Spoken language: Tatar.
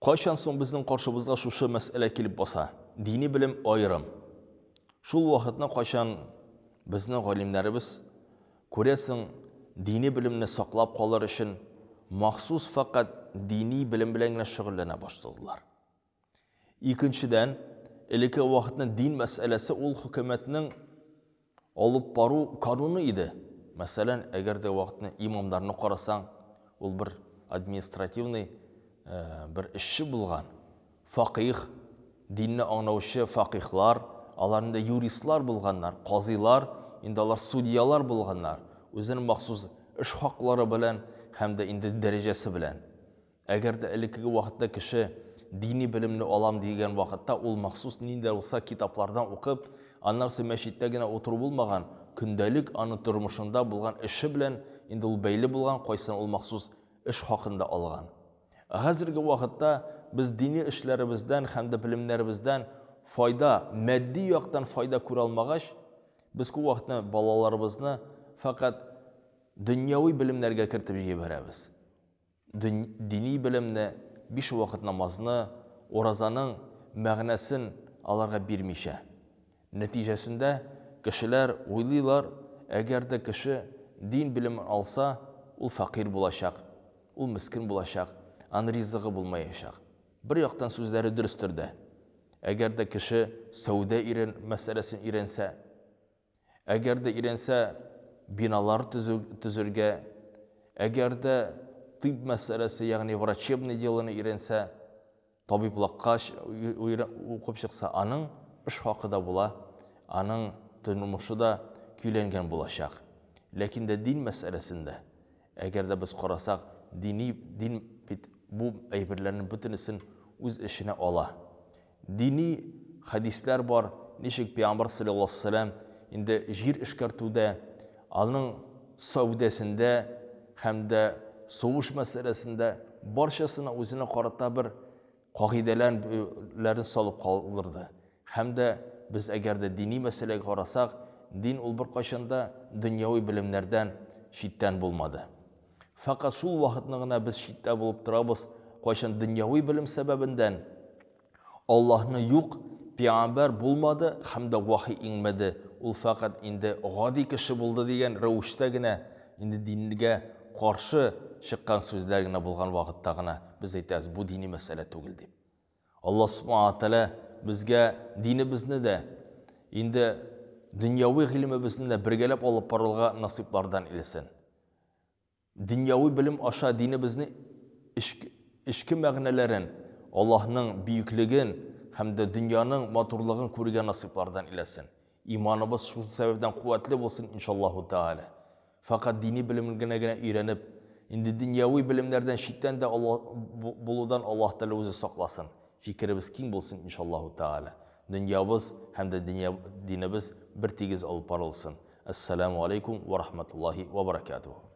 Кайчан соң безнең каршыбызга шушы мәсьәлә килеп баса? Дини белем аерым. Шул вакытны кайчан безнең галимнәребез, күрәсең, дини белемне саклап калыр өчен махсус фәкать дини белем белән генә шөгыльләнә башладылар. Икенчедән, элекке вакытны дин мәсьәләсе ул хөкүмәтнең алып бару кануны иде. Мәсәлән, әгәр дә вакытны имамнарны карасаң, ул бер административный бер эшче булган. Факих, динне аңлаучы факихлар, алар инде юристлар булганнар, казыйлар, инде алар судьялар булганнар, үзенең махсус эш хаклары белән һәм дә инде дәрәҗәсе белән. Әгәр дә элеккеге вакытта кеше дини белемне алам дигән вакытта, ул махсус нинди дә булса китаплардан укып, аннан соң мәчеттә генә утыру булмаган, көндәлек аның тормышында булган эше белән инде ул бәйле булган, кайсын ул махсус эш хакында алган. Ә хәзерге вакытта без дини эшләребездән һәм дә белемнәребездән файда, матди яктан файда күрә алмагач, без күп вакытны балаларыбызны фәкать дөньяви белемнәргә кертеп җибәрәбез. Дини белемне, биш вакыт намазны, уразаның мәгънәсен аларга бирмичә. Нәтиҗәсендә кешеләр уйлыйлар, әгәр дә кеше дин белемен алса, ул фәкыйрь булачак, ул мескен булачак, аның ризыгы булмаячак. Бер яктан сүзләре дөрестер дә. Әгәр дә кеше сәүдә өйрән мәсьәләсен өйрәнсә, Әгәр дә өйрәнсә биналар төзү, төзергә, әгәр дә тыйб мәсьәләсе, ягъни врачебный делоны өйрәнсә, табиблыкка укып чыкса, аның эш хакы да була, аның тормышы да көйләнгән булачак. Ләкин дә дин мәсьәләсендә, әгәр дә без карасак, дини дин бит бу әйберләрнең бөтенесен үз эченә ала. Дини хәдисләр бар, ничек пәйгамбәр салләллаһу алейһи ва сәлләм инде җир эшкәртүдә, аның сәүдәсендә һәм дә сугыш мәсьәләсендә барчасына үзенә карата бер кагыйдәләрен салып калдырды. Һәм дә без әгәр дә дини мәсьәләгә карасак, дин ул беркайчан да дөньяви белемнәрдән читтән булмады. Фәкать шул вакытны гына без читтә булып торабыз, кайчан дөньяви белем сәбәбендән Аллаһны юк, пәйгамбәр булмады һәм дә вахи иңмәде, ул фәкать инде гади кеше булды дигән рәвештә генә инде дингә каршы чыккан сүзләр генә булган вакытта гына без әйтәбез, бу дини мәсьәлә түгел дип. Аллаһ Субхана Тәгалә безгә динебезне дә, инде дөньяви гыйлемебезне дә бергәләп алып барырга насыйплардан илесен. Дөньяви белем аша динебезне эчке мәгънәләрен, Аллаһның бөеклеген һәм дә дөньяның матурлыгын күрергә насыйплардан иләсен. Иманыбыз шул сәбәптән куәтле булсын, иншаллаһу тәгалә. Фәкать дини белемне генә генә өйрәнеп, инде дөньяви белемнәрдән читтән дә булудан Аллаһ Тәгалә үзе сакласын. Фикеребез киң булсын, иншаллаһу тәгалә. Дөньябыз һәм дә динебез бер тигез алып барылсын. Әссәламү алейкум вә рахматуллаһи вә баракатуһу.